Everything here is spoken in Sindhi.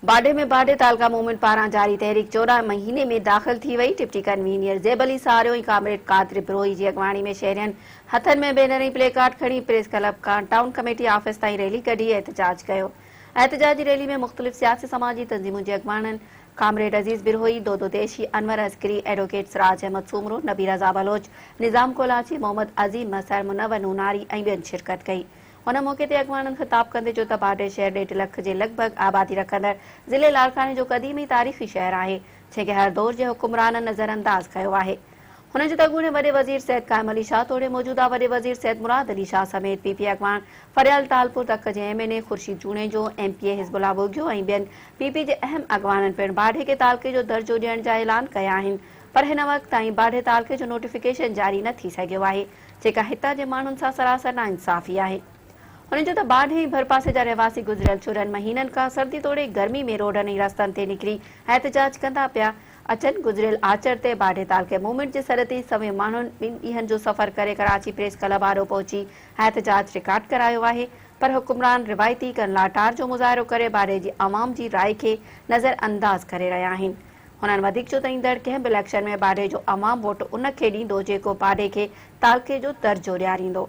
باڊهه ۾ باڊهه تعلقه موومينٽ پاران جاري تحريڪ 14 مهيني ۾ داخل ٿي وئي، deputy convener Zeb Ali Sario ۽ comrade Qadir Brohi جي اڳواڻي ۾ شهرين هٿن ۾ بينر ۽ پلي ڪارڊ کڻي پريس ڪلب کان ٽائون ڪميٽي آفيس تائين ريلي ڪڍي احتجاج ڪيو. احتجاجي ريلي ۾ مختلف سياسي سماجي تنظيمن جي اڳواڻن ڪامريڊ عزيز بروهي، دودو ديشي، انور عسڪري، ايڊووڪيٽ سراج احمد سومرو، نبي رضا بلوچ، نظام ڪولاچي، محمد عظيم مصر، منور نوناري ۽ ٻين شرڪت ڪئي. ان موقعي تي اڳواڻن خطاب ڪندي چيو ته باڊهه شهر ڏيڍ لک جي لڳ ڀڳ آبادي رکندڙ ضلعي لاڙڪاڻي جو قديم ۽ تاريخي شهر آهي، جنهن کي هر دور جي حڪمرانن نظر انداز ڪيو آهي. هن چيو ته اڳوڻي وڏي وزير سيد قائم علي شاهه توڙي موجوده وڏي وزير سيد مراد علي شاهه سميت پي پي اڳواڻ فريال ٽالپور تڪ جي M N A Khurshid Junejo, M P A Hizbullah Bughio ۽ ٻين پي پي جي اهم اڳواڻن پڻ باڊهه کي تعلقي جو درجو ڏيڻ جا اعلان ڪيا آهن پر هن وقت تائين باڊهه تعلقي جو نوٽيفڪيشن جاري نه ٿي سگهيو آهي. جيڪا هتان جي ماڻهن سان سراسر ناانصافي آهي. هن چيو ته باڊهه ۽ ڀرپاسي جا رهواسي گذريل 14 مهينن کان سردي توڙي گرمي ۾ روڊن ۽ رستن تي نڪري احتجاج ڪندا پيا اچن، گذريل آچر تي باڊهه تعلقي موومينٽ جي سڏ تي سوين ماڻهن ٻن ڏينهن جو سفر ڪري ڪراچي پريس ڪلب آڏو پهچي احتجاج رڪارڊ ڪرايو آهي پر حڪمران روايتي ڪن لاٽار جو مظاهرو ڪري باڊهه جي عوام جي راء کي نظر انداز ڪري رهيا آهن. هنن وڌيڪ چيو ته ايندڙ ڪنهن به اليڪشن ۾ باڊهه جو عوام ووٽ ان کي ڏيندو جيڪو باڊهه کي تعلقي جو درجو ڏياريندو.